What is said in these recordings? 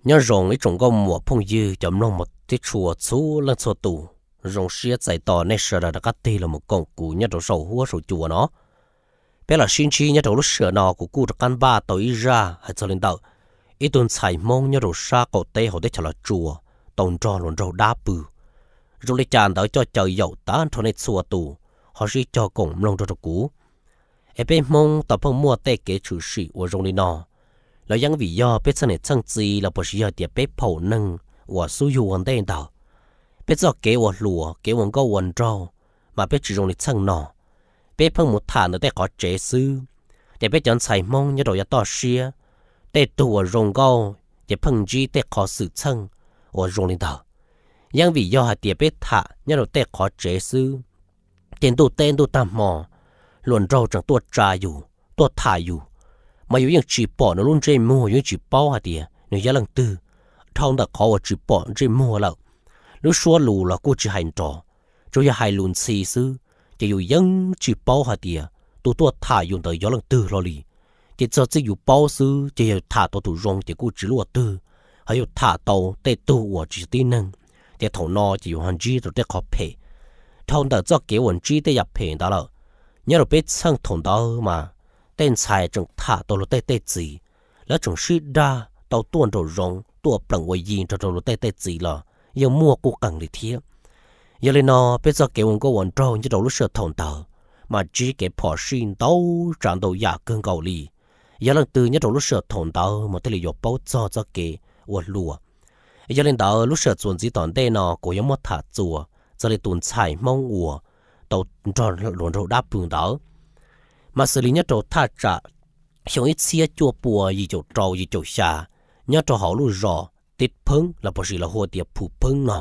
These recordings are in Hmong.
Nyob zoo ib tsoom nkauj muam phooj ywg cov mloog mus tib tshua txhua leej txhua tus, zoo siab txais tos nej sawv daws rov qab tig los mus koom kuv nyob rau saum huab saum cua no. Peb los sib ntsib nyob rau lub sij hawm no kuv kuj rov qab npaj tau ib zaj hais txog li ntawm ib tug ntxhais Hmoob nyob rau sab qaum teb hauv teb chaws Los Tsuas tau nrog hluas nraug dab pw. Zoo li cas ntawd coj caw yaum tag nrho nej txhua tus ho sib cog koom mloog nrog rau kuv. Es peb Hmoob tau pheej muaj tej kev tshwm sim uas zoo li no, los yeej vim yog peb txheej niam txheej txiv los puas sis yog tias peb phaum neeg uas xub yug ua ntej ntawd, peb txoj kev ua hluas kev ua nkauj ua nraug mas peb tsis zoo li txheej no. Peb pheej mus tham ntawm tej qhov tsev xwb, ces peb cov ntxhais Hmoob nyob rau yav toj siab, tej tug uas zoo nkauj ces pheej ntsib tej qhov xwm txheej uas zoo li ntawd. Yeej vim yog hais tias peb tham nyob rau tej qhov tsev xwb, ces ntuj teb ntuj tag hmo, hluas nraug tseem tuaj tsa yus tuaj tham yus, mas yus yeej tsis pom nws lub ntsej muag, yus yeej tsis paub hais tias nws yog leej twg. Dhau ntawm qhov uas tsis pom ntsej muag lawm, lub suab lus los kuj tsis hais nrov, tsuas yog hais lus ntxhi xwb, ces yus yeej tsis paub hais tias tus tuaj tham yus ntawd yog leej twg hlo li. Ces txog txij yus paub xwb ces yog tham tau tus zoo ces kuj tsis luaj twg, ho yus tham tau tej tug uas tsis yog tib neeg, ces thaum no ces yus ho ntsib rau tej qhov phem. Dhau ntawm txoj kev uas ntsib tej yam phem ntawd lawm, nyob rau peb txheej thaum ntawd mas tej ntxhais tseem tham tau luag tej tej txiv, lawv tseem sib dag tau tuaj nraum zoov tuaj pleem ua yi nrog rau luag tej tej txiv los yeej muaj quj qees li thiab. Yog li no peb txoj kev ua nkauj ua nraug nyob rau lub sij hawm thaum ntawd mas ntsib kev phom sij ntau tsav ntau yam kawg nkaus li. Yog leej twg nyob rau lub sij hawm thaum ntawd mas thiaj li yuav paub txog txoj kev ua hluas. Yog li ntawd lub sij hawm txuas ntxiv tom ntej no kuv yuav muab tham txuas txog li tus ntxhais Hmoob uas tau nrog hluas nraug dab pw ntawd. Mas xws li nyob rau thaj tsam xyoo ib txhiab cuaj pua yim caum rau yim caum xya, nyob rau hauv lub zos Tib Pheeb los puas sis los hu tias Phu Pheeb no,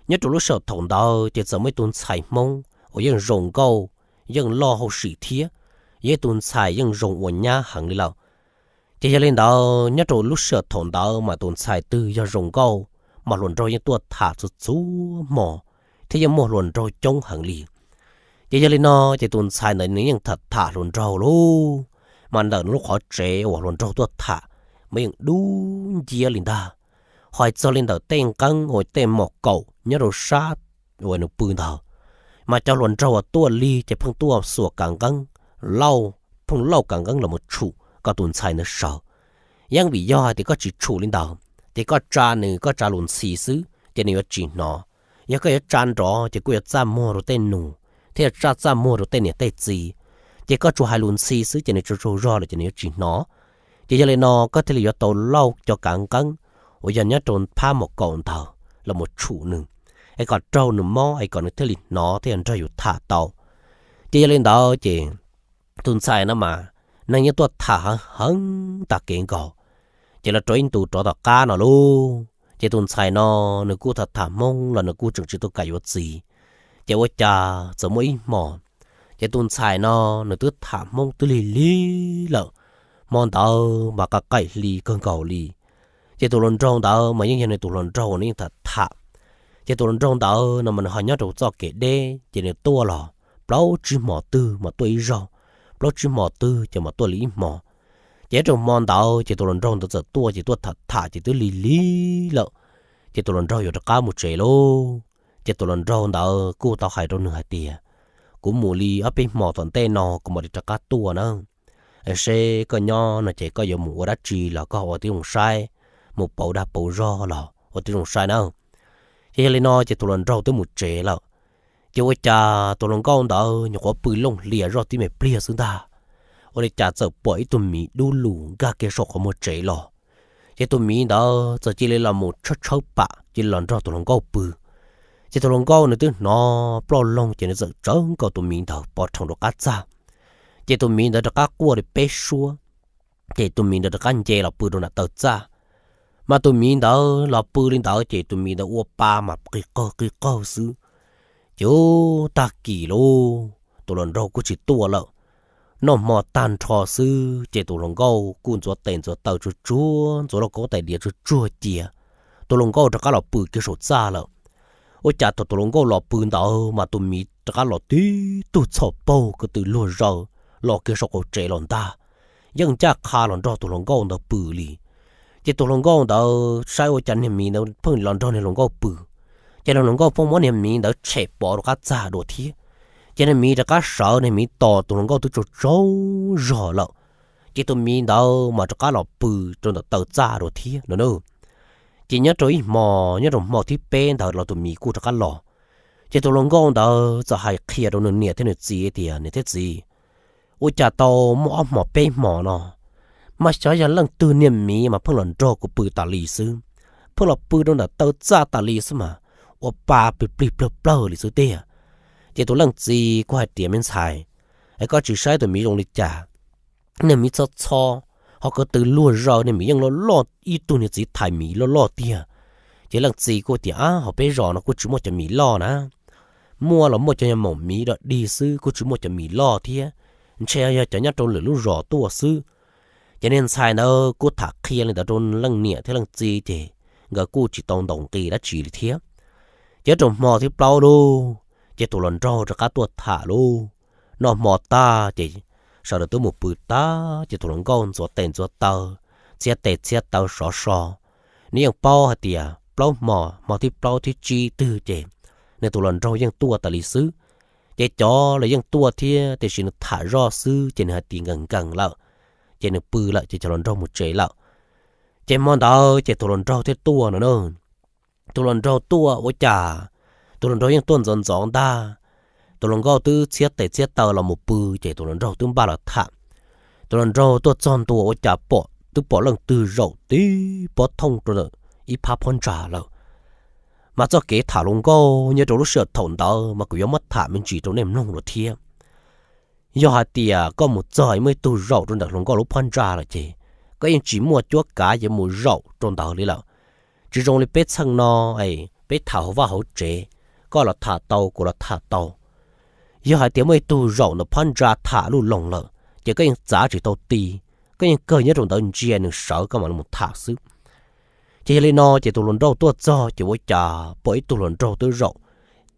nyob rau lub sij hawm thaum ntawd ces txawm muaj ib tug ntxhais Hmoob uas yeej zoo nkauj, yeej loj hauj sim thiab, yog ib tug ntxhais yeej zoo ua nyab heev li lawm. Ces yog li ntawd nyob rau lub sij hawm thaum ntawd mas tus ntxhais twg yog zoo nkauj mas hluas nraug yeej tuaj tham txhua txhua hmo, thiab yeej muaj hluas nraug coob heev li. Ces yog li no ces tus ntxhais ntawd nws yeej tham tham hluas nraug lauj, mas ntawm nws lub qhov tsev uas hluas nraug tuaj tham mas yeej dub nciab li ntag. Ho hais txog li ntawm tej nqeeb uas tej mom kaum nyob rau sab uas nws pw ntawd, mas cov hluas nraug uas tuaj lig ces pheej tuaj xuas kav nqeeb, lauj, pheej lauj kav nqeeb los mus tshum kom tus ntxhais ntawd sawv. Yeej vim yog hais tias koj tsis tshum li ntawd ces koj tsa nws, koj tsa lus ntxhi xwb ces nws yuav tsis hnov. Yog koj yuav tsa nrov ces kuj yuav txaj muag rau tej nus, thiab yuav tsa txaj muag rau tej niam tej txiv. Ces koj tsuas hais lus ntxhi xwb ces nws tsaug tsaug zog lawm ces nws yuav tsis hnov. Ces yog li no koj thiaj li yuav tau lauj cov kav nqeeb uas yog nyob rau phab mom kaum ntawd los mus tshum nws, es kom raug nws mob es kom nws thiaj li hnov thiab yuav nrog yus tham tau. Ces yog li ntawd ces tus ntxhais no mas neeg yeej tuaj tham heev heev tas kev nkaus. Ces los rau ib ntus rov tom qab no lauj, ces tus ntxhais no nws kuj tham tham Hmoob los nws kuj tseem tsis tau kam yuav txiv. Ces ua cas txawm muaj ib hmo, ces tus ntxhais no nws twb tham Hmoob twb lig lig lawm, hmo ntawd mas qaim qaim hli kawg nkaus li. Ces tus hluas nraug ntawd mas yeej yog nws tus hluas nraug uas nws yeej tham tham. Ces tus hluas nraug ntawd no mas nws ho nyob rau txoj kev deb, ces nws tuaj los plaub tsib hmo twg mas tuaj ib zaug, plaub tsib hmo twg ces mas tuaj li ib hmo. Ces rau hmo ntawd ces tus hluas nraug ntawd txawm tuaj ces tuaj tham tham ces twb lig lig lawm, ces tus hluas nraug yuav rov qab mus tsev lauj. Ces tus hluas nraug ntawd kuj tau hais rau nws hais tias, kuv mus li ob peb hmo tom ntej no kuv mam li rov qab tuaj na. Seb koj nyob no ces koj yuav mus ua dab tsi los koj ua tib zoo saib, mus pauv dag pauv zog los ua tib zoo saib na. Ces yog li no ces tus hluas nraug twb mus tsev lawm. Ces ua cas tus hluas nkauj ntawd nyuam qhuav pw looj hlias zoj tib me pliag xwb ntag, ua li cas txawm pom ib tug miv dub lug nkag kiag saum qhov muag tsev los. Ces tus miv ntawd txawm cia li los mus tshawb tshawb pam cia li los nrog tus hluas nkauj pw. Ces tus hluas nkauj nws twb hnov ploj loog ces nws txawm tsawv nkaus tus miv ntawd pov rhees rau qab txaj. Ces tus miv ntawd rov qab quaj li peb suab, ces tus miv ntawd rov qab nce los pw rau nram taw txaj. Mas tus miv ntawd los pw li ntawd ces tus miv ntawd ua pa mas qis qaug qis qaug xwb. Ces tag kis lauj, tus hluas nraug kuj tsis tuaj lawm. Noj hmo tag nrho xwb ces tus hluas nkauj kuj ntxuav tes ntxuav taw tsuag tsuag, ntxuav lauj kaub tais diav tsuag tsuag cia, tus hluas nkauj rov qab los pw kiag saum txaj lawm. Ua cas thaum tus hluas nkauj los pw ntawd mas tus miv rov qab los tib tug txhom paug ko tw luag zaws los kiag saum qaum tsev los ntag, yeej ncaj qha los nrog tus hluas nkauj ntawd pw li. Ces tus hluas nkauj ntawd saib ua cas niag miv ntawd pheej los nrog niag hluas nkauj pw, ces niag hluas nkauj pheej muab niag miv ntawd tshem pov rov qab txag dua thiab. Ces niag miv rov qab sawv, niag miv tos tus hluas nkauj twb tsaug tsaug zog lawm, ces tus miv ntawd mas rov qab los pw rau ntawm taw txaj dua thiab no na. Ces nyob rau ib hmo, nyob rau hmo thib peb ntawd los tus miv kuj rov qab los. Ces tus hluas nkauj ntawd txawm hais qhia rau nws niam thiab nws txiv tias, niam thiab txiv, ua cas tau muaj ob hmo peb hmo no, mas xyov yog leej twg niag miv mas pheej los nrog kuv pw tas li xwb, pheej los pw rau ntawm taw txaj tas li xwb mas, ua pa plig plig plawg plawg li xwb tiag. Ces tus leej txiv kuj hais tias, me ntxhais, es koj tsis saib tus miv zoo li cas, niag miv txhob txhob, ho ko tw luag zaws, niag miv yeej loj loj, ib tug niag txiv thais miv loj loj tiag. Ces leej txiv kuj tias, ab, hauv peb zos no kuj tsis muaj cov miv loj na, muaj los muaj cov yog maum miv dog dig xwb, kuj tsis muaj cov miv loj thiab, ntshe yog cov nyob rau lwm lub zos tuaj xwb. Ces niag ntxhais ntawd kuj tham qhia li ntawd rau leej niam thiab leej txiv ces nkawd kuj tsis tau ntaus nqi dab tsi li thiab. Ces rau hmo thib plaub lauj, ces tus hluas nraug rov qab tuaj tham lauj. Noj hmo tag ces sawv daws twb mus pw tag ces tus hluas nkauj ntxuav tes ntxuav taw, txhiab tes txhiab taw sov so. Nws yeej paub hais tias plaub hmo, hmo thib plaub thib tsib twg ces nws tus hluas nraug yeej tuaj tas li xwb. Ces cov los yeej tuaj thiab tiam sis nws tham zoj xwb ces nws hais tias nkees nkees lawm, ces nws pw lawm ces cov hluas nraug mus tsev lawm. Ces hmo ntawd ces tus hluas nraug thiaj tuaj no na. Tus hluas nraug tuaj ua cas, tus hluas nraug yeej tuaj ntxov ntxov ntag. Tus hluas nkauj twb txhiab tes txhiab taw los mus pw ces tus hluas nraug twb npaj los tham. Tus hluas nraug tuaj txog ntua ua cas pom, twb pom leej twg zaum tib pob thooj rau ntawm ib phab phab ntsa lawm. Mas txoj kev tham hluas nkauj nyob rau lub sij hawm thaum ntawd mas kuv yuav muab tham me ntsis rau nej mloog dua thiab. Yog hais tias koj mus txog muaj ib tug zaum rau ntawm hluas nkauj lub phab ntsa lawm ces koj yeej tsis muaj cuab kav yuav mus zaum rau ntawd li lawm. Tsis zoo li peb txheej no, peb tham hauv vaj hauv tsev, koj los tham tau kuv los tham tau. Yog hais tias muaj ib tug zaum ntawm phab ntsa tham lub loos lawm ces koj yeej txav tsis tau ti, koj yeej kawg nyob rau ntawd ntsia nws sawv koj mam li mus tham xwb. Ces yog li no ces tus hluas nraug tuaj txog ces ua cas pom ib tug hluas nraug twb zaum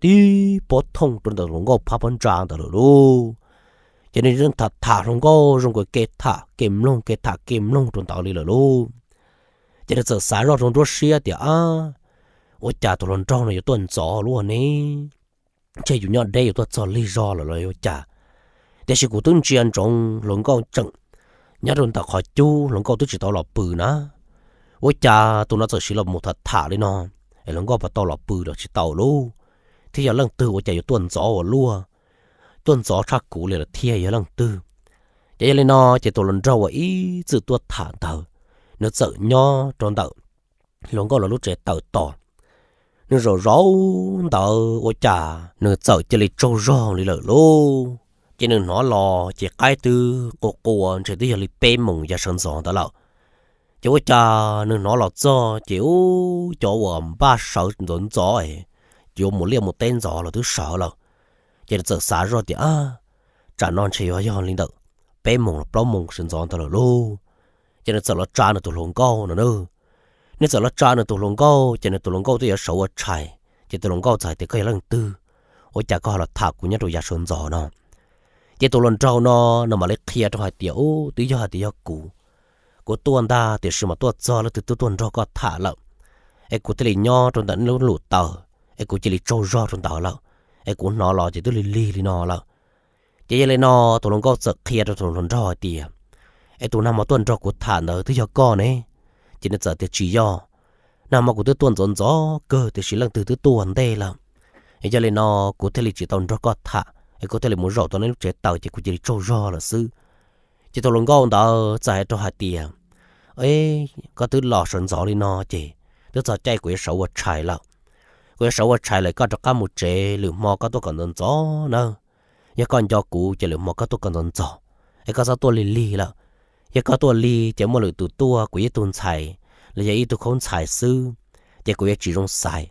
tib pob thooj rau ntawm hluas nkauj phab phab ntsa ntawd lawm lauj. Ces nws tham tham hluas nkauj zoo nkaus kev tham kev mloog kev tham kev mloog rau ntawd li lawm lauj. Ces nws txawm xav zoj rau nruab siab tias, ab, ua cas tus hluas nraug no yuav tuaj ntxov luaj ne? Ntshe yus nyob deb yuav tuaj txog lig zog lawm los yuav cas? Tiam sis kuv twb ntsia ntsoov hluas nkauj tseem nyob rau ntawm qhov cub, hluas nkauj twb tsis tau los pw na. Ua cas tus no txawm sis los mus tham tham li no, es hluas nkauj puas tau los pw los tsis tau lauj? Thiab yog leej twg ua cas yuav tuaj ntxov ua luaj, tuaj ntxov tshaj kuv li lawm thiab yog leej twg? Ces yog li no ces tus hluas nraug uas ib txwm tuaj tham ntawd, nws txawm nyob rau ntawm hluas nkauj lawv lub tsev taws tos. Nws zaum zaum ntawd ua cas nws txawm cia li tsaug zog li lawm lauj. Ces nws hnov los ces qaib twb qua qua ntshe twb yog li peb moos yav sawv ntxov ntawd lawm. Ces ua cas nws hnov los txog ces ub, cov uas npaj sawv ntxov ntxov, yuav mus liaj mus teb ntxov los twb sawv lawm. Ces nws txawm xav zoj tias, ab, tsam no ntshe yuav yog li ntawm peb moos los plaub moos sawv ntxov ntawd lawm lauj. Ces nws txawm los tsa nws tus hluas nkauj no na. Nws txawm los tsa nws tus hluas nkauj ces nws tus hluas nkauj twb yuav sawv ua tshais, ces tus hluas nkauj txawm hais tias, koj yog leej twg? Ua cas koj ho los tham kuv nyob rau yav sawv ntxov no? Ces tus hluas nraug no nws mam li qhia rau hais tias, ub, twb yog hais tias yog kuv, kuv tuaj ntag tiam sis mas tuaj txog leej twg twb tuaj nrog koj tham lawm, es kuv thiaj li nyob rau ntawm nej lub lub taws, es kuv cia li tsaug zog rau ntawd lawm, es kuv hnov los ces twb lig lig li no lawm. Ces yog li no tus hluas nkauj txawm qhia rau tus hluas nraug hais tias, es tus nag hmo tuaj nrog kuv tham ntawd twb yog koj ne? Ces nws txawm tias, tsis yog, nag hmo kuv twb tuaj ntxov ntxov kawg tiam sis leej twg twb tuaj ntej lawm. Es yog li no kuv thiaj li tsis tau nrog koj tham, es kuv thiaj li mus zaum tau nej lub tsev taws ces kuv cia li tsaug zog lawm xwb. Ces tus hluas nkauj ntawd txawm hais rau hais tias, koj twb los sawv ntxov li no ces twb txog caij kuv yuav sawv ua tshais lawm. Kuv yuav sawv ua tshais lawm, koj rov qab mus tsev, lwm hmo koj tuaj kom ntxov ntxov nawb. Yog koj nco kuv ces lwm hmo koj tuaj kom ntxov ntxov, es koj txhob tuaj lig lig lawm. Yog koj tuaj lig ces muaj lwm tus tuaj, kuv ib tug ntxhais los yog ib tug khaub ntxhais xwb, ces kuv yuav tsis zoo xaiv.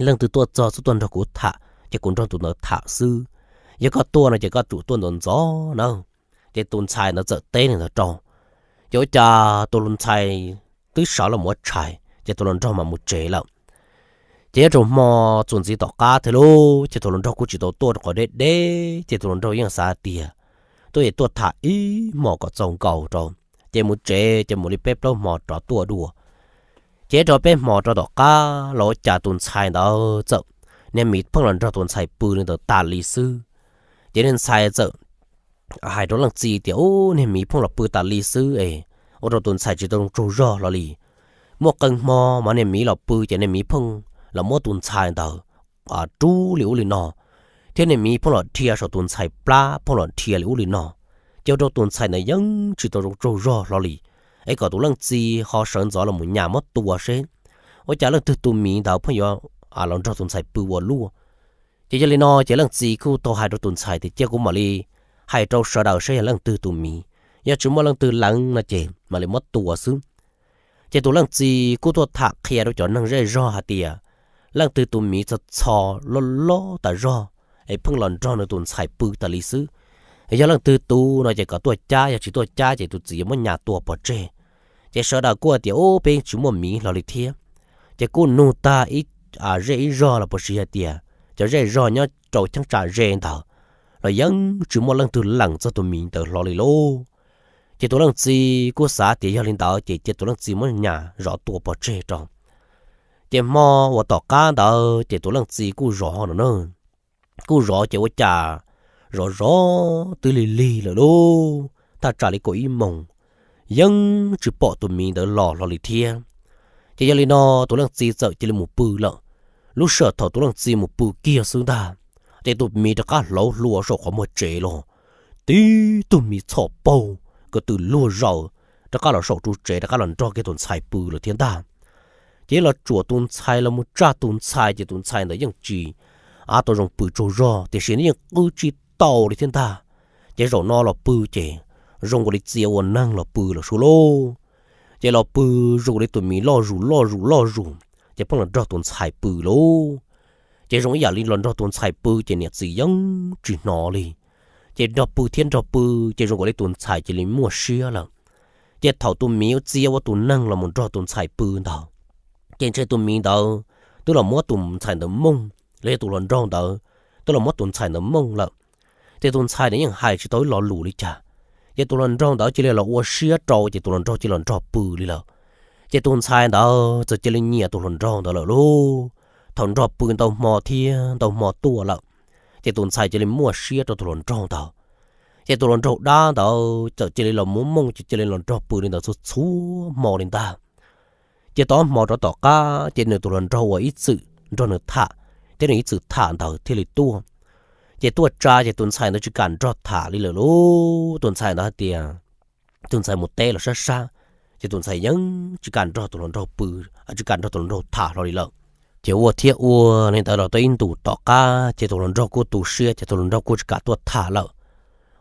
Leej twg tuaj txog xub tuaj nrog kuv tham ces kuv nrog tus ntawd tham xwb. Yog koj tuaj no ces koj tsum tuaj ntxov ntxov nawb. Ces tus ntxhais ntawd txawm teb li ntawd rau. Ces ua cas tus ntxhais twb sawv los ua tshais ces tus hluas nraug mam mus tsev lawm. Ces nyob rau hmo txuas ntxiv tom qab thiab lauj, ces tus hluas nraug kuj tsis tau tuaj rau qhov deb deb, ces tus hluas nraug yeej xav tias tuaj es tuaj tham ib hmos kom txaus nkaus rau, ces mus tsev ces mus li peb plaub hmo rov tuaj dua. Ces rau peb hmo rau tom qab los ua cas tus ntxhais ntawd txawm, niag miv pheej los nrog tus ntxhais pw li ntawd tas li xwb. Ces niag ntxhais txawm hais rau leej txiv tias, Ub, niag miv pheej los pw tas li xwb es ua rau tus ntxhais tsis tau zoo tsaug zog hlo li. Muaj qee hmo mas niag miv los pw ces niag miv pheej los muab tus ntxhais ntawd rub li ub li no, thiab niag miv pheej los dhia saum tus ntxhais plab, pheej los dhia li ub li no, ces ua rau tus ntxhais ntawd yeej tsis tau zoo tsaug zog hlo li. Es kom tus leej txiv ho sawv ntxov los mus nyas muab tua seb ua cas leej twg tus miv ntawd pheej yuav los nrog tus ntxhais pw ua luaj. Ces yog li no ces leej txiv kuj tau hais rau tus ntxhais tias, Cia kuv mam li hais rau sawv daws saib yog leej twg tus miv, yog tsis muaj leej twg lees no ces mam li muab tua xwb. Ces tus leej txiv kuj tuaj tham qhia rau cov neeg zej zog hais tias, leej twg tus miv txog txho loj loj tas zog es pheej los nrog nws tus ntxhais pw tas li xwb, yog leej twg tus no ces kom tuaj cab, yog tsis tuaj cab ces tus txiv yuav muab nyas tua pov tseg. Ces sawv daws kuj hais tias, Ub, peb tsis muaj miv hlo li thiab. Ces kuj nug tag ib zej ib zog los puas siv hais tias cov zej zog nyob rau cheeb tsam ze ntawd los yeej tsis muaj leej twg lees txog tus miv ntawd hlo li lauj. Ces tus leej txiv kuj xav tias yog li ntawd ces cia tus leej txiv muab nyas zov tua pov tseg rau. Ces hmo uas tom qab ntawd ces tus leej txiv kuj zov no na, kuj zov ces ua cas zov zov twb lig lig lawm lauj, thaj tsam li kaum ib moos, yeej tsis pom tus miv ntawd los hlo li thiab. Ces yog li no tus leej txiv txawm cia li mus pw lawm. Lub sij hawm thaum tus leej txiv mus pw kiag xwb ntag, ces tus miv rov qab hlauv hlua saum qhov muag tsev los, tib tug miv txhom paug ko tw luag zaws rov qab los saum ru tsev rov qab los nrog kiag tus ntxhais pw lawm thiab ntag. Ces los tsuam tus ntxhais los mus tsaj tus ntxhais ces tus ntxhais ntawd yeej tsis av tau zoo pw tsaug zog tiam sis nws yeej qw tsis tau li thiab ntag. Ces zaum no los pw ces zoo nkaus li txia ua neeg los pw lawm sub lauj. Ces los pw zoo nkaus li tus miv loj zus loj zus loj zus, ces pheej los nrog tus ntxhais pw lauj. Ces zoo ib yam li los nrog tus ntxhais pw ces niam txiv yeej tsis hnov li. Ces nrog pw thiab nrog pw, ces zoo nkaus li tus ntxhais cia li muaj siab lawm. Ces thaum tus miv txia ua tus neeg los mus nrog tus ntxhais pw ntawd, ces ntshe tus miv ntawd twb los muab tus ntxhais ntawd mooj, los yog tus hluas nraug ntawd twb los muab tus ntxhais ntawd mooj lawm. Ces tus ntxhais ntawd yeej hais tsis tau ib lo lus li cas. Ces tus hluas nraug ntawd cia li los ua siab rau ces tus hluas nraug cia li los nrog pw li lawm. Ces tus ntxhais ntawd txawm cia li nyiam tus hluas nraug ntawd lawm lauj. Thaum nrog pw ntau hmo thiab ntau hmo tuaj lawm, ces tus ntxhais cia li muaj siab rau tus hluas nraug ntawd. Ces tus hluas nraug dab ntawd txawm cia li los muab mooj ces cia li los nrog pw li ntawd txhua txhua hmo li ntag. Ces tau ob hmo rov tom qab ces nws tus hluas nraug uas ib txwm nrog nws tham thiab nws ib txwm tham ntawd thiaj li tuaj. Ces tuaj tsa ces tus ntxhais ntawd tsis kam nrog tham li lawm lauj. Tus ntxhais ntawd hais tias tus ntxhais mus teb los sab sab, ces tus ntxhais yeej tsis kam nrog tus hluas nraug pw, tsis kam nrog tus hluas nraug tham hlo li lawm. Ces ua thiab ua li ntawd los tau ib ntus tom qab ces tus hluas nraug kuj tu siab ces tus hluas nraug kuj tsis kam tuaj tham lawm.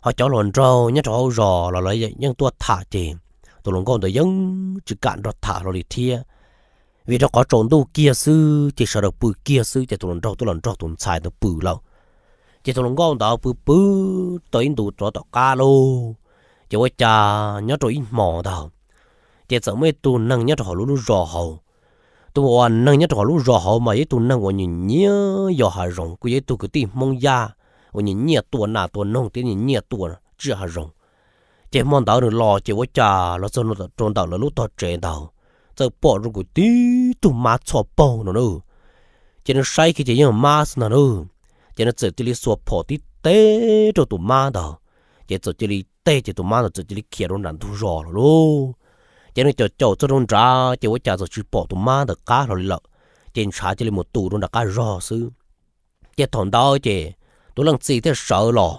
Ho cov hluas nraug nyob rau hauv zos los lawv yeej tuaj tham ces tus hluas nkauj ntawd yeej tsis kam nrog tham hlo li thiab. Vim rau qhov tsaus ntuj kiag xwb ces sawv daws pw kiag xwb ces tus hluas nraug twb los nrog tus ntxhais ntawd pw lawm. Ces tus hluas nkauj ntawd pw pw tau ib ntus rov tom qab lauj, ces ua cas nyob rau ib hmo ntawd, ces txawm muaj ib tug neeg nyob rau hauv lub lub zos hauv. Tus uas neeg nyob rau hauv lub zos hauv mas yog ib tug neeg uas nyiam nyiam yos hav zoov, kuj yog ib tug kwv tij Hmoob Yaj uas nyiam nyiam tua nas tua noog thiab nyiam nyiam tua tsiaj hav zoov. Ces hmo ntawd nws los ces ua cas los txog rau ntawm lawv lub tog tsev ntawd, txawm pom zoo nkaus tib tug mab txhom paug no na. Ces nws saib kiag ces yeej mab xwb ntag na. Ces nws txawm cia li xuas phom tib teg rau tus mab ntawd, ces txawm cia li teg ces tus mab ntawd txawm cia li khiav rau nram ntug zos lawm lauj. Ces nws caum caum txog rau nrad ces ua cas txawm tsis pom tus mab ntawd qab hlo li lawm, ces ntshav cia li mus tu rau nram qab zog xwb. Ces thaum ntawd ces tus leej txiv thiaj sawv los,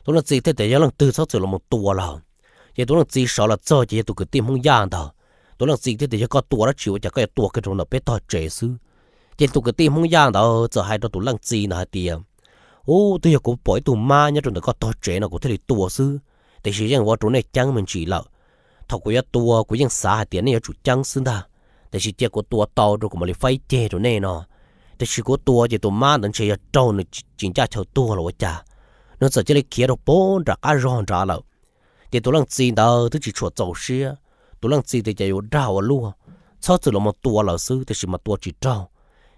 tus leej txiv thiaj tias yog leej twg txhob txwm los mus tua lawm. Ces tus leej txiv sawv los txog ces yog tus kwv tij Hmoob Yaj ntawd. Tus leej txiv thiaj tias yog koj tua dab tsi ua cas koj yuav tua kiag rau ntawm peb tog tsev xwb? Ces tus kwv tij Hmoob Yaj ntawd txawm hais rau tus leej txiv ntawd hais tias, Ub, twb yog kuv pom ib tug mab nyob rau ntawm koj tog tsev no kuv thiaj li tua xwb, tiam sis yeej ua rau nej ceeb me ntsis lawm. Thaum kuv yuav tua kuv yeej xav hais tias nej yuav tsum ceeb xwb ntag, tiam sis cia kuv tua tau rau kuv mam li faib ceg rau nej no. Tiam sis kuv tua ces tus mab ntawd ntshe yog raug nws tsis ncaj chaw tuag los ua cas, nws txawm cia li khiav rau pem nram qab zog nrad lawm. Ces tus leej txiv ntawd twb tsis tshua txaus siab, tus leej txiv tias cas yuav dag ua luaj, txhob txwm los mus tua lawm xwb tiam sis mas tua tsis raug.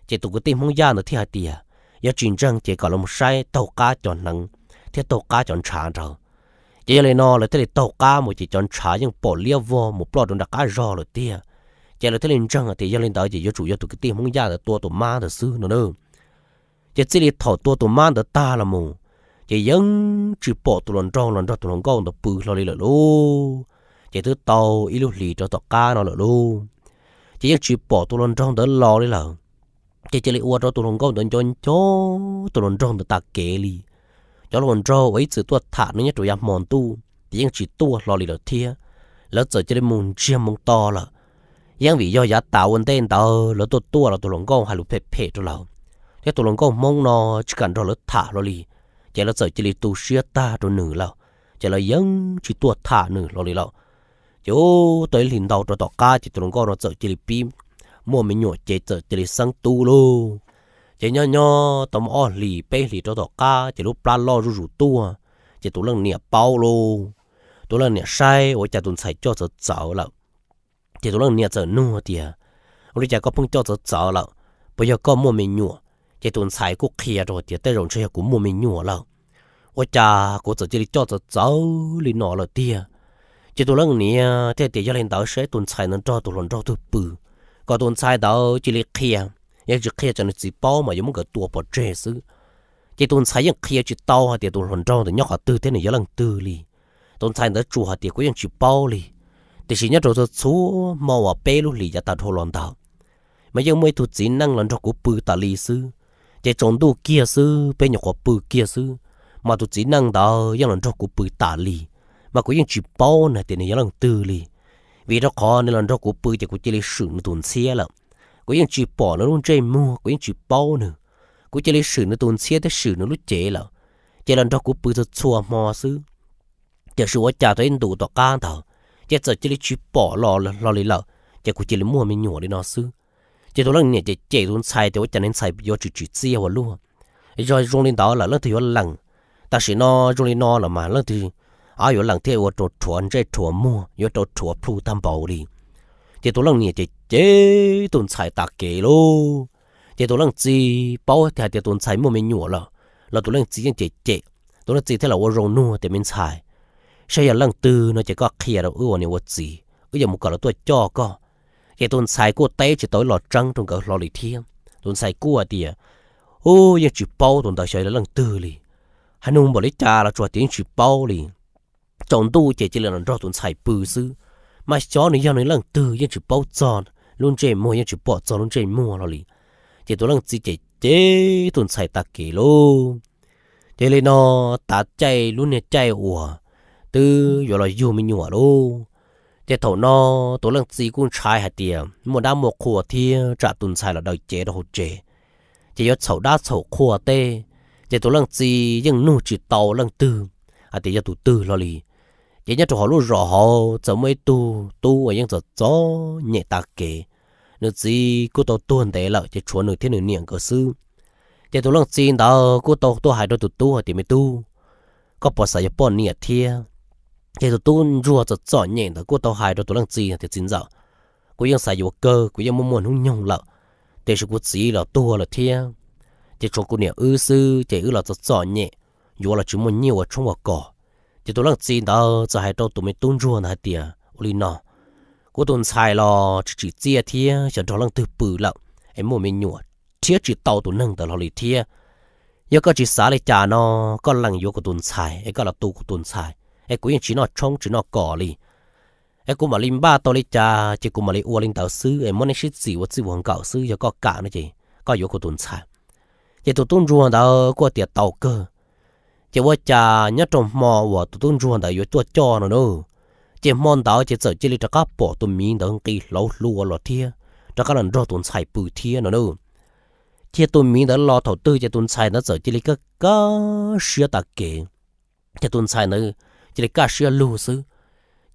Ces tus kwv tij Hmoob Yaj ntawd thiaj hais tias, Yog tsis ntseeg ces kom los mus saib taug qab cov hneev thiab taug qab cov ntshav nraud. Ces yog li no lawv thiaj li taug qab mus ces cov ntshav yeej pom liab vog mus ploj rau nram qab zog lawm tiag. Ces lawv thiaj li ntseeg tias yog li ntawd ces yuav tsum yog tus kwv tij Hmoob Yaj ntawd tua tus mab ntawd xwb no na. Ces txij li thaum tua tus mab ntawd tag los mus, ces yeej tsis pom tus hluas nraug los nrog tus hluas nkauj ntawd pw hlo li lawm lauj. Ces twb tau ib lub hlis rau tom qab no lawm lauj, ces yeej tsis pom tus hluas nraug ntawd los li lawm. Ces cia li ua rau tus hluas nkauj ntawd nco nco tus hluas nraug ntawd tas kev li. Cov hluas nraug uas ib txwm tuaj tham nws nyob rau yav hmo ntuj ces yeej tsis tuaj hlo li lawm thiab. Lawv txawm cia li mus ntsiag moo to lawm. Yeej vim yog yav tas ua ntej ntawd lawv tuaj tuaj los tus hluas nkauj hais lus phem phem rau lawv, thiab tus hluas nkauj Hmoob no tsis kam nrog lawv tham hlo li. Ces lawv txawm cia li tu siab tag rau nws lawm, ces lawv yeej tsis tuaj tham nws hlo li lawm. Ces ub, tau ib hlis ntau rau tom qab ces tus hluas nkauj no txawm cia li pib muaj me nyuam ces txawm cia li xeeb tub lauj. Ces nyob nyob tau muaj ob hlis peb hlis rau tom qab ces lub plab loj zuj zus tuaj, ces tus leej niam paub lauj. Tus leej niam saib ua cas tus ntxhais coj txawv txawv lawm. Ces tus leej niam txawm nug tias, ua li cas koj pheej coj txawv txawv lawm? Puas yog koj muaj me nyuam? Ces tus ntxhais kuj qhia rau tias tej zaum ntshe yog kuv muaj me nyuam lawm, ua cas kuv txawm cia li coj txawv txawv li no lawm tiag. Ces tus leej niam thiaj tias yog li ntawd saib tus ntxhais ntawd nrog tus hluas nraug twg pw, kom tus ntxhais ntawd cia li qhia, yog tsis qhia tsam nws txiv paub mas yuav muab nkawd tua pov tseg xwb. Ces tus ntxhais yeej qhia tsis tau hais tias tus hluas nraug ntawd nyob qhov twg thiab nws yog leej twg li. Tus ntxhais ntawd tsuas hais tias kuv yeej tsis paub li, tiam sis nyob rau txhua txhua hmo uas peb lub hlis yav tas dhau los ntawd mas yeej muaj ib tug txiv neej los nrog kuv pw tas li xwb. Ces tsaus ntuj kiag xwb peb nyuam qhuav pw kiag xwb, mas tus txiv neej ntawd yeej los nrog kuv pw tas li, mas kuv yeej tsis paub nws tias nws yog leej twg li. Vim rau qhov nws los nrog kuv pw ces kuv cia li swm nws tus ntxhiab lawm. Kuv yeej tsis pom nws lub ntsej muag, kuv yeej tsis paub nws. Kuv cia li swm nws tus ntxhiab thiab swm nws lub cev lawm, ces los nrog kuv pw txhua txhua hmo xwb. Tiam sis ua cas tau ib ntus tom qab ntawd ces txawm cia li tsis pom los hlo li lawm, ces kuv cia li muaj me nyuam li no xwb. Ces tus leej niam cem cem tus ntxhais tias ua cas niag ntxhais yuav tsis tsim txiaj ua luaj. Yog zoo li ntawd lawm leej twg yuav lees? Tam sim no zoo li no lawm mas leej twg yuav lees thiab ua rau rhuav ntsej rhuav muag, yuav rau rhuav plhu tag npaum li. Ces tus leej niam cem cem tus ntxhais tas kev lauj. Ces tus leej txiv paub hais tias tus ntxhais muaj me nyuam lawm los tus leej txiv yeej cem cem. Tus leej txiv thiaj los ua zoo nug tias me ntxhais, saib yog leej twg no ces koj qhia rau wb ua niam ua txiv, wb yuav mus kom lawv tuaj coj koj. Ces tus ntxhais kuj teb tsis tau ib los tseeb rau nkawd hlo li thiab. Tus ntxhais kuj hais tias, ub, yeej tsis paub tus ntawd xyov yog leej twg li. Hais nug npaum li cas los tsuas tias yeej tsis paub li. Tsaus ntuj ces cia li los nrog tus ntxhais pw xwb, mas xyov nws yog nws leej twg yeej tsis paub txog lub ntsej muag, yeej tsis pom txog lub ntsej muag hlo li. Ces tus leej txiv cem cem tus ntxhais tag kev lauj. Ces li no tav caij lub niag caij uas twb yuav los yug me nyuam lauj. Ces thaum no tus leej txiv kuj ntshai hais tias muaj dab muaj qhua thiab tsam tus ntxhais los daws cev rau hauv tsev, ces yuav txhaum dab txhaum qhua tej. Ces tus leej txiv yeej nug tsis tau leej twg hais tias yog tus twg hlo li. Ces nyob rau hauv lub zos hauv txawm muaj ib tug tub uas yeej txom txom nyem tas kev. Nws txiv kuj tau tuag ntev lawm ces tshuav nws thiab nws niam nkawd xwb. Ces tus leej txiv ntawd kuj tau tuaj hais rau tus tub hais tias me tub, koj puas xav yuav poj niam thiab? Ces tus tub ntsuag txom txom nyem ntawd kuj tau hais rau tus leej txiv tias txiv ntxawm, kuv yeej xav yuav kawg, kuv yeej muaj muaj hnub nyoog lawm, tiam sis kuv txiv los tuag lawm thiab, ces tshuav kuv niam wb xwb ces wb los txom txom nyem, yuav los tsis muaj nyiaj ua tshoob ua kos. Ces tus leej txiv ntawd txawm hais rau tus me tub ntsuag ntawd hais tias ua li no, kuv tus ntxhais los tsis tsim txiaj thiab xyov nrog leej twg pw lawm, es muaj me nyuam thiab tsis tau tus neeg ntawd hlo li thiab. Yog koj tsis xav li cas no, koj lees yuav kuv tus ntxhais es koj los tu kuv tus ntxhais, es kuv yeej tsis noj tshoob tsis noj kos li. Es kuv mam li npaj tau li cas ces kuv mam li ua li ntawd xwb, es muab neb sib txim ua txij ua nkawm xwb, yog koj kam no ces koj yuav kuv tus ntxhais. Ces tus tub ntsuag ntawd kuj tias tau kawg. Ces ua cas nyob rau hmo uas tus tub ntsuag ntawd yuav tuaj coj no na, ces hmo ntawd ces txawm cia li rov qab pom tus miv ntawd nqis hlauv hlua los thiab, rov qab los nrog tus ntxhais pw thiab no na. Cia tus miv ntawd los thaum twg ces tus ntxhais ntawd txawm cia li kaj kaj siab tas kev. Ces tus ntxhais ntawd cia li kaj siab lug xwb.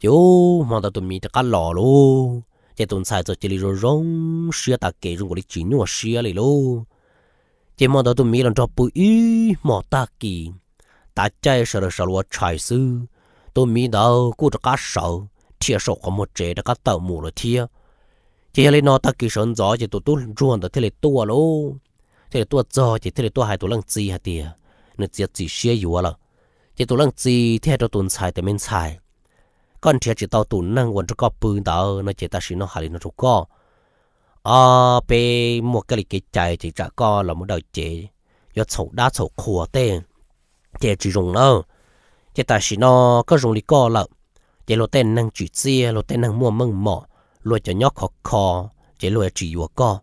Ces ub, hmo ntawd tus miv rov qab los lauj, ces tus ntxhais txawm cia li zoo zoo siab tas kev, zoo nkaus li tsis nyuaj siab li lauj. Ces hmo ntawd tus miv los nrog pw ib hmo tag kis, tav caij sawv daws sawv los ua tshais xwb, tus miv ntawd kuj rov qab sawv dhia saum qhov muag tsev rov qab tawm mus lawm thiab. Ces yog li no tag kis sawv ntxov ces tus tub ntsuag ntawd thiaj li tuaj lauj. Thiaj li tuaj txog ces thiaj li tuaj hais tus leej txiv hais tias nws txiav txim siab yuav lawm. Ces tus leej txiv thiaj hais rau tus ntxhais tias, Me ntxhais, koj nrhiav tsis tau tus neeg uas nrog koj pw ntawd no ces tam sim no hais li no rau koj, o, peb muaj kab li kev cai ces tsam koj los mus daws cev yuav txhaum dab txhaum qhua tej, ces tsis zoo na. Ces tam sim no koj zoo li koj lawm, ces luag tej neeg tsim txiaj, luag tej neeg muaj meej mom, luag cov nyob khov kho, ces luag yuav tsis yuav koj.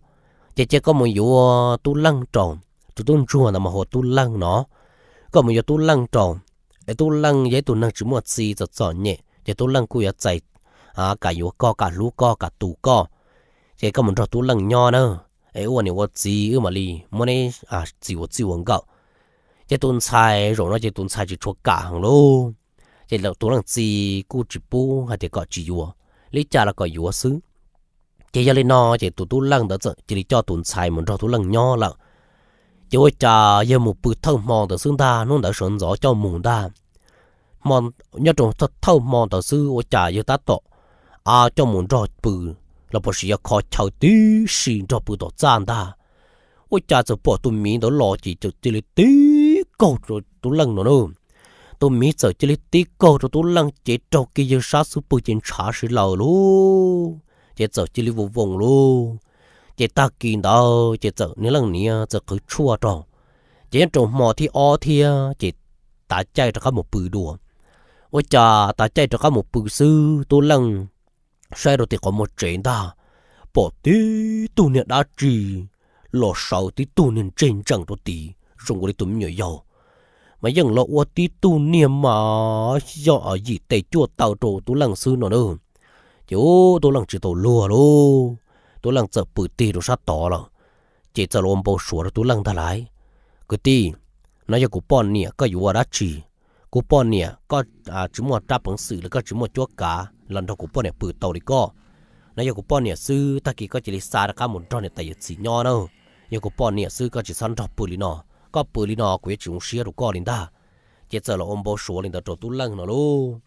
Ces cia koj mus yuav tub leej rau, tus tub ntsuag ntawd mas hu ua tub leej no. Koj mus yuav tub leej rau, es tub leej yog ib tug neeg tsis muaj txi txom txom nyem ces tub leej kuj yuav txais, kam yuav koj, kam hlub koj, kam tu koj. Ces koj mus nrog tub leej nyob na, es ua niam ua txiv wb mam li muab neb txis ua txij ua nkawm. Ces tus ntxhais zaum no ces tus ntxhais tsis tshua kam heev lauj. Ces tus leej txiv kuj tsis pub hais tias kom tsis yuav, li cas los kom yuav xwb. Ces yog li no ces tus tub leej ntawd txawm cia li coj tus ntxhais mus nrog tub leej nyob lawm. Ces ua cas yog mus pw thawj hmo ntawd xwb ntag, hnub ntawd sawv ntxov coj mus ntag. Hmo, nyob rau thawj hmo ntawd xwb ua cas yog tab tom, a, coj mus nrog pw, los puas sis yog kho chaw tib si nrog pw tom txaj ntag. Ua cas txawm pom tus miv ntawd los ces txawm cia li tib kaug rau tub leej no na. Tus miv txawm cia li tib kaug rau tub leej ces raug kiag yawg sab xub pwg ces ntshav si lawm lauj. Ces txawm cia li voo voo lauj. Ces tag kis ntawd ces txawm niag leej niam txawm qhwv tshuaj rau. Ces nyob rau hmo thib ob thiab ces tav caij rov qab mus pw dua. Ua cas tav caij rov qab mus pw xwb tub leej saib rau tim qhov muag tsev ntag, pom tib tug niag dab tsi los sawv tib tug niag ntseg ntsees rau tid zoo ua li tus me nyuam yaus, mas yeej los ua tib tug niag mas yog yim tes cuaj taw rau tub leej xwb no na. Ces ub, tub leej tsis tau luag lauj, tub leej txawm pw tig rau sab tod lawm. Ces txawm los ua npau suav rau tub leej ntag lauj, Kwv tij, no yog kuv poj niam, koj yuav ua dab tsi? Kuv poj niam, koj tsis muaj rab peev xwm los koj tsis muaj cuab kav los nrog kuv poj niam pw tau li koj. No yog kuv poj niam xwb, tag kis koj cia li xa rov qab mus nrog niam tais yawm txiv nyob na. Yog kuv poj niam xwb, koj tsis txhob nrog pw li no. Koj pw li no kuv yuav tsis zoo siab rau koj li ntag. Ces txawm los ua npau suav li ntawd rau tub leej no lauj.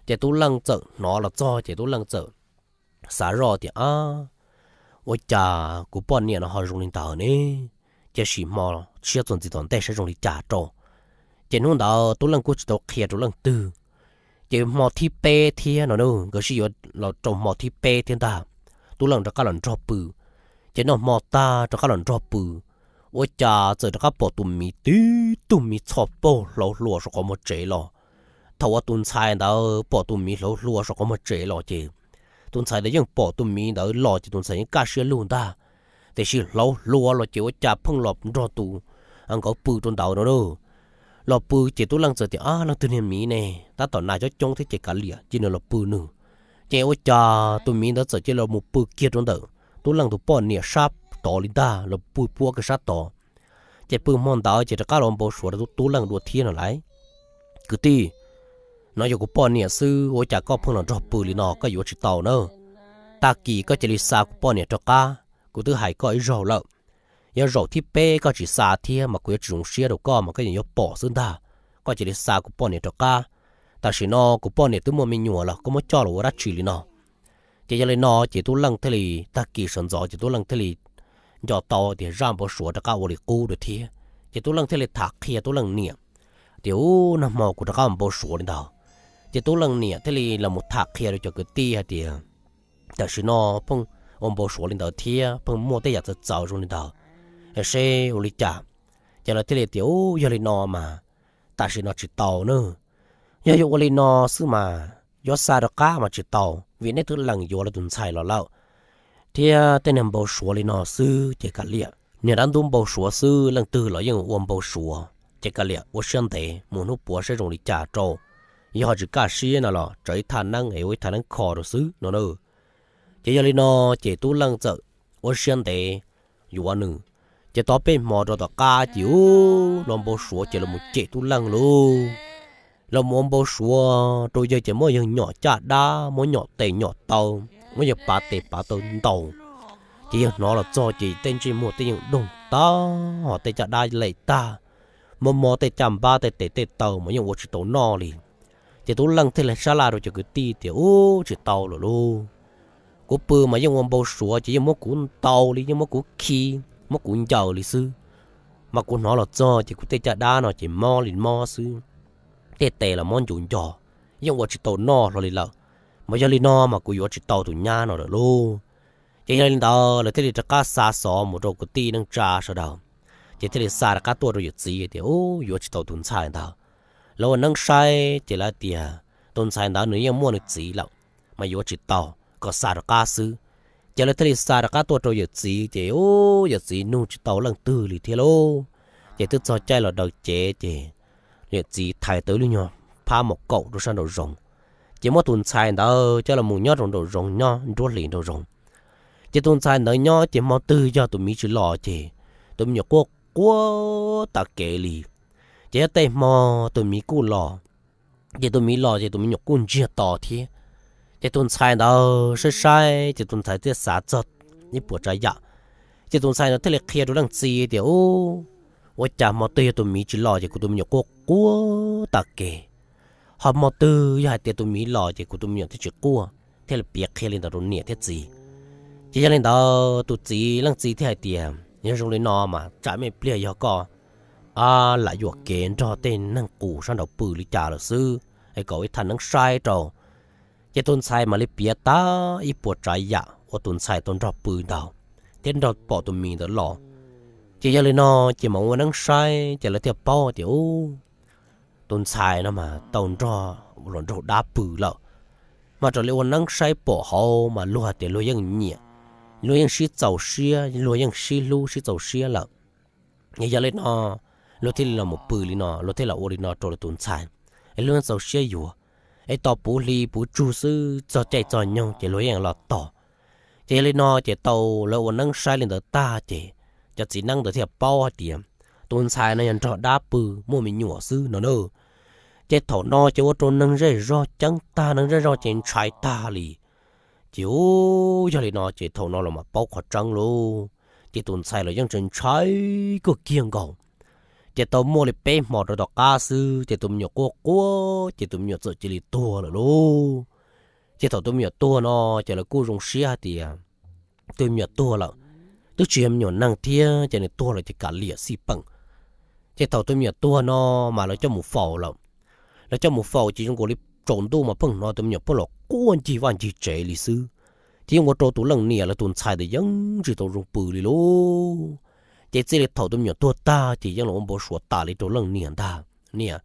Ces tub leej txawm hnov los txog ces tub leej txawm xav zoj tias, Ab, ua cas kuv poj niam no ho zoo li ntawd ne? Cia sim hmo tshiab txuas ntxiv tom ntej saib zoo li cas rau. Ces hnub ntawd tub leej kuj tsis tau qhia rau leej twg. Ces hmo thib peb thiab no na, nkawd sib yuav los rau hmo thib peb thiab ntag, tub leej rov qab los nrog pw. Ces noj hmo tag rov qab los nrog pw, ua cas txawm rov qab pom tus miv tib tug miv txho paug hlauv hlua saum qhov muag tsev los. Thaum uas tus ntxhais ntawd pom tus miv hlauv hlua saum qhov muag tsev los ces tus ntxhais ntawd yeej pom tus miv ntawd los ces tus ntxhais yeej kaj siab lug ntag. Tiam sis hlauv hlua los ces ua cas pheej los nrog tus, nkawd pw rau ntawd no na. Los pw ces tub leej txawm tias, Ab, leej twg niag miv ne, tab tom nas coob coob thiab ces kav liam cia nws los pw nws. Ces ua cas tus miv ntawd txawm cia li los mus pw kiag rau ntawm tub leej tus poj niam sab tod li ntag, los pw puab kiag sab tod. Ces pw hmo ntawd ces rov qab los npau suav rau tub leej dua thiab no lauj, Kwv tij, no yog kuv poj niam xwb, ua cas koj pheej los nrog pw li no, koj yuav tsis tau na. Tag kis koj cia li xa kuv poj niam rov qab, kuv twb hais koj ib zaug lawm. Yog zaum thib peb koj tsis xa thiab mas kuv yuav tsis zoo siab rau koj mas koj yeej yuav pom xwb ntag. Koj cia li xa kuv poj niam rov qab. Tam sim no kuv poj niam twb muaj me nyuam lawm, koj muab coj los ua dab tsi li no? Ces yog li no ces tub leej thiaj li, tag kis sawv ntxov ces tub leej thiaj li nco tau tias zaj npau suav rov qab ua li qub lawm thiab. Ces tub leej thiaj li tham qhia tub leej niam tias, Ub, nag hmo kuv rov qab ua npau suav li ntawd. Ces tub leej niam thiaj li los mus tham qhia rau cov kwv tij hais tias, Tam sim no pheej ua npau suav li ntawd thiab pheej muaj tej yam txawv txawv zoo li ntawd, seb ua li cas? Ces lawv thiaj li tias, Ub, yog li no mas tam sim no tsis tau na. Yog yuav ua li no xwb mas yuav xa rov qab mas tsis tau, vim neb twb lees yuav lawv tus ntxhais los lawm, thiab tej niag npau suav li no xwb ces kav liam. Niag dab ntub npau suav xwb, leej twg los yeej ua npau suav, ces kav liam ua siab ntev mus hnub puav saib zoo li cas rau. Yog ho tsis kaj siab no los tsawv ib thaj neeb es ua ib thaj neeb kho rau xwb no na. Ces yog li no ces tub leej txawm ua siab ntev yuav nws. Ces tau peb hmo rau tom qab ces ub, los npau suav ces los mus cem tub leej lauj. Los mus ua npau suav rau yawg ces muab yawg nyom caj dab, muab nyom tes nyom taw, muab yawg pav tes pav taw ntaus. Ces yawg hnov los txog ces tej ntsej muag tej yeej doog tag, ho tej caj dab lem tag, mob mob tej caj npab tej tes tej taw mas yeej ua tsis tau noj li. Ces tub leej thiaj li sab laj rau cov kwv tij tias, Ub, tsis tau lawm lauj. Kuv pw mas yeej ua npau suav ces yeej muab kuv ntaus li, yeej muab kuv khi, muab kuv ncaws li xwb. Mas kuv hnov los txog ces kuv tej caj dab no ces mob li mob xwb. tej tes los mob ncuv nco, yeej ua tsis tau noj hlo li lawm. Mas yog li no mas kuv yuav tsis tau tus nyab no lawm lauj. Ces yog li ntawd lawv thiaj li rov qab xa xov mus rau kwv tij neej tsa sawv daws, ces thiaj li xa rov qab tuaj rau yawm txiv tias, Ub, yuav tsis tau tus ntxhais ntawd. Lawv ua neeb saib ces lawv tias tus ntxhais ntawd nws yeej muaj nws txiv lawm, mas yuav tsis tau, kom xa rov qab xwb. Ces lawv thiaj li xa rov qab tuaj rau yawm txiv ces, ub, yawm txiv nug tsis tau leej twg li thiab lauj. Ces twb txog caij los daws cev ces yawm txiv thaiv tau ib lub nyuag phab mom kaum rau sab nraum zoov, ces muab tus ntxhais ntawd coj los mus nyob rau nraum zoov, nyob nruab hlis nraum zoov. Ces tus ntxhais ntawd nyob ces hmo twg yog tus miv tsis los ces tus me nyuam quaj quaj tas kev li. Ces yog tej hmo tus miv kuj los, ces tus miv los ces tus me nyuam kuj ntsiag to thiab. Ces tus ntxhais ntawd saib saib ces tus ntxhais thiaj xav txog ib puas tsav yam. Ces tus ntxhais ntawd thiaj li qhia rau leej txiv tias, Ub, ua cas hmo twg yog tus miv tsis los ces kuv tus me nyuam quaj quaj tas kev, ho hmo twg yog hais tias tus miv los ces kuv tus me nyuam thiaj tsis quaj. Thiaj li piav qhia li ntawd rau niam thiab txiv. Ces yog li ntawd tus txiv, leej txiv thiaj hais tias, Yog zoo li no mas tsam me pliag yog koj lam yuam kev nrog tej neeg qus sab nraud pw li cas lawm xwb, es kom ib thaj neeb saib rau. Ces tus ntxhais mam li piav tag ib puas tsav yam uas tus ntxhais tau nrog pw ntawd thiab nrog pom tus miv ntawd los. Ces yog li no ces mam ua neeb saib ces lawv thiaj paub tias, Ub, tus ntxhais no mas tau nrog los nraug dab pw lawm. Mas raws li ua neeb saib pom hauv mas luag tias luag yeej nyiam, luag yeej sib txaus siab, luag yeej sib hlub sib txaus siab lawm. Yog li no luag thiaj li los mus pw li no, luag thiaj los ua li no rau lawv tus ntxhais, es luag yeej txaus siab yuav. Es tos puv hli puv tsug xwb, txog caij txog nyoog ces luag yeej los tos. Ces yog li no ces tau lawv ua neeb saib li ntawd tag ces cov txiv neeb ntawd thiaj paub hais tias tus ntxhais no yog nrog dab pw muaj me nyuam xwb no na. Ces thaum no ces ua rau neeg zej zog ceeb tag, neeg zej zog ces ntshai tag li. Ces ub, yog li no ces thaum no los mas paub qhov tseeb lauj. Ces tus ntxhais los yeej tseem ntshai kawg kiag nkaus. Ces tau muaj li peb hmo rau tom qab xwb ces tus me nyuam quaj quaj ces tus me nyuam txawm cia li tuag lawm lauj. Ces thaum tus me nyuam tuag no ces lawv kuj zoo siab hais tias tus me nyuam tuag lawm, twb tsis yog me nyuam neeg thiab ces nws tuag lawm ces kam liam xij peem. Ces thaum tus me nyuam tuag no mas lawv coj mus faus lawm. Lawv coj mus faus ces zoo nkaus li tsaus ntuj mas pheej hnov tus me nyuam pheej los quaj ncig vaj ncig tsev li xwb. Ces yeej ua rau tus leej niam lawv tus ntxhais ntawd yeej tsis tau zoo pw li lauj. Ces txij li thaum tus me nyuam tuag tag ces yeej los ua npau suav tas li rau leej niam ntag. Niam,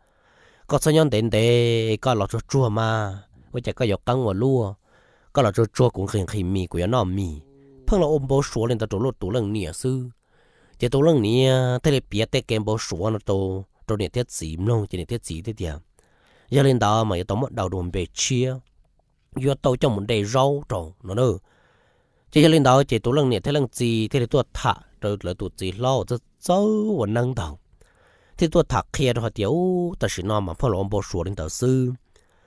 koj txhob nyob ntev ntev, koj los tsuag tsuag mas, ua cas koj yuav qeeb ua luaj? Koj los tsuag tsuag, kuv nqhis nqhis mis, kuv yuav noj mis. Pheej los ua npau suav li ntawd rau tus leej niam xwb. Ces tus leej niam thiaj li piav tej kev npau suav no rau niam thiab txiv mloog ces niam thiab txiv thiaj tias, Yog li ntawd mas yuav tau muab daus dua npe tshiab, yuav tau coj mus de zaub rau no na. Ces yog li ntawd ces tus leej niam thiab leej txiv thiaj li tuaj tham rau lawv tus txiv hlob uas txawj txawj ua neeb ntawd, thiaj tuaj tham qhia rau hais tias, Ub, tam sim no mas pheej los ua npau suav li ntawd xwb.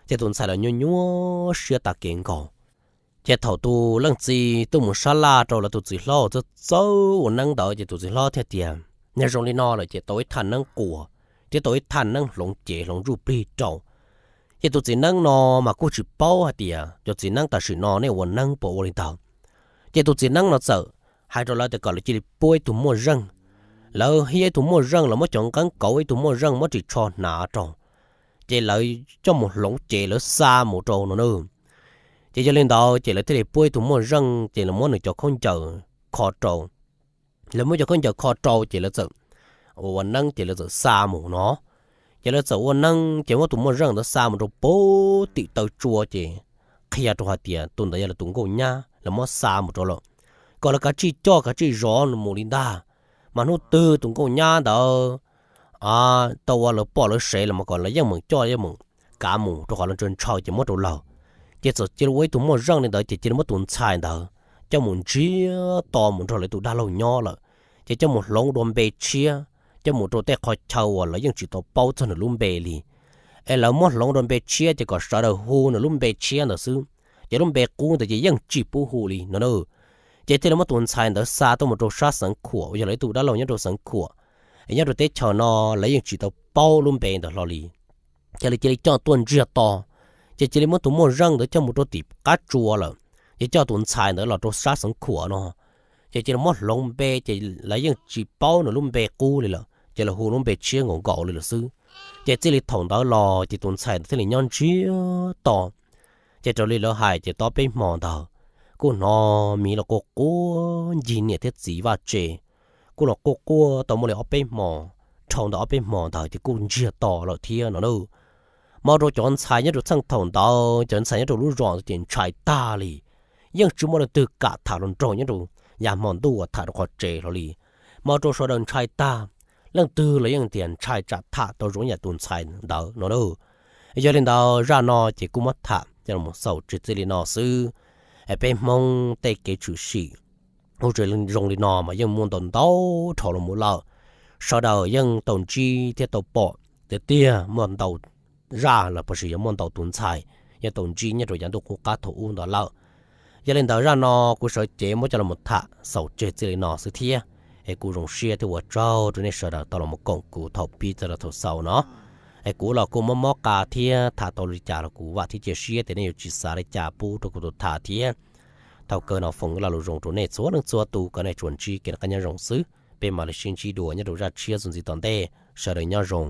Ces tus ntxhais los nyuaj nyuaj siab tas kev nkaus. Ces thaum tus leej txiv tuaj mus sab laj rau lawv tus txiv hlob uas txawj txawj ua neeb ntawd ces tus txiv hlob thiaj tias, Yog zoo li no lawm ces tau ib thaj neeb quas thiab tau ib thaj neeb hloov cev hloov ntsuj plig rau. Ces tus txiv neeb no mas kuj tsis paub hais tias cov txiv neeb tam sim no nej ua neeb puas ua li ntawd. Ces tus txiv neeb no txawm hais rau lawv tias kom lawv cia li puab ib tug muaj zeej. Lawv hiab ib tug muaj zeej, lawv muab cov nqeeb kauv ib tug muaj zeej muab ris tsho hnav rau, ces lawv coj mus hloov cev lawv xa mus rau no na. Ces yog li ntawd ces lawv thiaj li puab ib tug muaj zeej ces lawv muab nws cov khaub ncaws kho rau. Lawv muab cov khaub ncaws kho rau ces lawv txawm ua neeb ces lawv txawm xa mus no. Ces lawv txawm ua neeb ces muab tus muaj zeej ntawd xa mus rau puag tim taw tsua ces qhia rau hais tias tus ntawd yog lawv tus nkauj nyab, lawv muab xa mus rau lawm, kom lawv kav tsij coj kav tsij zov mus li ntag. Mas hnub twg tus nkauj nyab ntawd tau ua lawv poj lawv sev los mas kom lawv yeej meem coj yeej meem kav mus, rau qhov lawv ntshaw ntshaw ces muab rau lawv. Ces txawm cia li ua ib tug muaj zeej li ntawd ces cia li muab tus ntxhais ntawd coj mus ntsiag to mus nrog lawv tus dab laug nyob lawm. Ces coj mus hloov dua npe tshiab, coj mus rau tej qhov chaw uas lawv yeej tsis tau paub txog nws lub npe li. Es lawv muab hloov dua npe tshiab ces kom sawv daws hu nws lub npe tshiab ntawd xwb, ces lub npe qub ntawd ces yeej tsis pub hu li no na. Ces thiaj li muab tus ntxhais ntawd xa tuaj mus rau sab xeev khuam uas yog lawv ib tug dab laug nyob rau xeev khuam, es nyob rau teb chaws no lawv yeej tsis tau paub lub npe ntawd hlo li. Ces lawv cia li coj tuaj ntsiag to, ces cia li muab tus muaj zeej ntawd coj mus rau tim qab tsua lawm, ces coj tus ntxhais ntawd los rau sab xeev khuam no, ces cia li muab hloov npe ces lawv yeej tsis paub nws lub npe qub li lawm, ces lawv hu lub npe tshiab nkaus nkaus li lawm xwb. Ces txij li thaum ntawd los ces tus ntxhais ntawd thiaj li nyob ntsiag to. Ces raws li lawv hais ces tau peb hmo ntawd kuj hnov miv los quaj quaj ncig niam thiab txiv vaj tse, kuj los quaj quaj tau muaj li ob peb hmo, dhau ntawm ob peb hmo ntawd ces kuj ntsiag to lawm thiab no na. Mas rau cov ntxhais nyob rau txheej thaum ntawd, cov ntxhais nyob rau lub zos ntawd ces ntshai tag li, yeej tsis muaj leej twg kam tham hluas nraug nyob rau yav hmo ntuj uas tham rau qhov tsev hlo li. Mas rau sawv daws ntshai tag, leej twg los yeej tias ntshai tsam tham tau zoo yam tus ntxhais ntawd no na. Yog li ntawd zaj no ces kuj muab tham coj los xaus tseg txij li no xwb. Peb Hmoob tej kev tshwm sim ua zoo li no mas yeej muaj ntau ntau dhau los mus lawm. Sawv daws yeej tau ntsib thiab tau pom tiag tiag muaj ntau zaj los puas sis yog muaj ntau tus ntxhais yeej tau ntsib nyob rau yav ntuj qub qab thaum ub ntawd lawm. Yog li ntawd zaj no kuv sawv cev muab coj los tham xaus tseg txij li no xwb thiab. Es kuv zoo siab thiab ua tsaug rau nej sawv daws tau los koom kuv thaum pib txog rau thaum xaus no. Es kuv los kuj mob mob qa thiab tham tau li cas los kuv vam thiab cia siab tias nej yuav tsis xav li cas pub rau kuv tus tham thiab. Thaum kawg no foom ib lo lus zoo rau nej txhua leej txhua tus kom nej tsuas ntsib kev noj qab nyob zoo xwb, peb mam li sib ntsib dua nyob rau zaj tshiab txuas ntxiv tom ntej, sawv daws nyob zoo.